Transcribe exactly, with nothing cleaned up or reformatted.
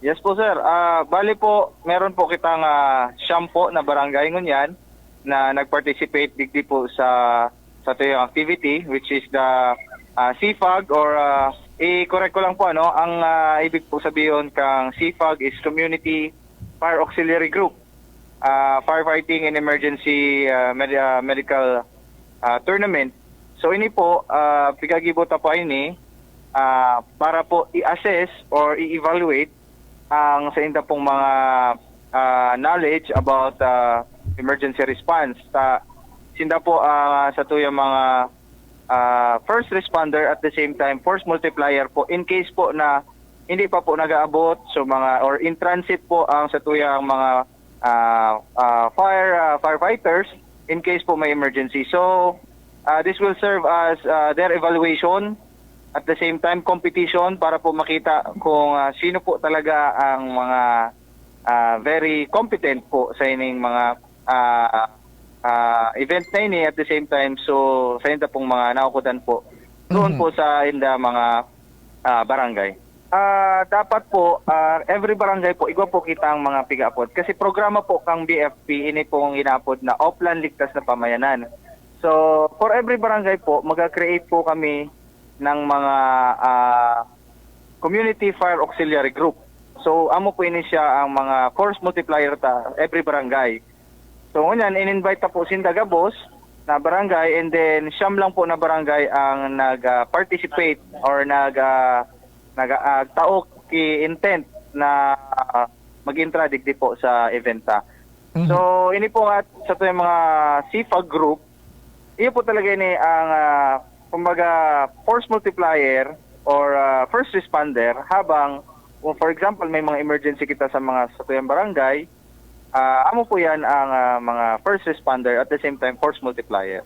Yes po, sir. Ah, bali po, meron po kitang, ah, siyam po na barangay ngunyan na nag-participate digdi po sa, sa tuyang activity, which is the, ah, CFAG or, ah, i-correct ko lang po, ano, ang, ah, ibig po sabihin kang CFAG is Community Fire Auxiliary Group, ah, Firefighting and Emergency, ah, Med-, ah, Medical, ah, Tournament. So, ini po, ah, pigagibot ta po ini, ah, para po i-assess or i-evaluate ang sa inda pong mga, ah, knowledge about, ah, emergency response. Sa, sinda po, ah, sa tuyang mga, ah, first responder, at the same time, force multiplier po, in case po na hindi pa po nag-aabot, so mga, or in transit po ang sa tuyang mga, ah, ah, fire, ah, firefighters, in case po may emergency. So, ah, this will serve as, ah, their evaluation, at the same time, competition para po makita kung, ah, sino po talaga ang mga, ah, very competent po sa ining mga, ah, ah, event na ini. At the same time, so, sa inda pong mga naukudan po, doon Mhm. po sa inda mga, ah, barangay. Ah, dapat po, ah, every barangay po, igwa po kita ang mga pigaapod. Kasi programa po kang B F P, ini pong inaapod na Oplan Ligtas na Pamayanan. So, for every barangay po, mag-create po kami ng mga, ah, Community Fire Auxiliary Group. So, amo po ini siya ang mga force multiplier ta every barangay. So, ngunyan, in-invite ta po sinda gabos na barangay, and then siyam lang po na barangay ang nag, ah, participate or nag, ah, nag, ah, taok ki intent na, ah, mag-intra digdi po sa event ta. Mhm. So, ini po nga sa tuyang mga CFAG group, iyo po talaga ini ang, ah, kumbaga, force multiplier or, ah, first responder, habang kung, for example, may mga emergency kita sa mga sa tuyang barangay, ah, amo po yan ang, ah, mga first responder, at the same time, force multiplier.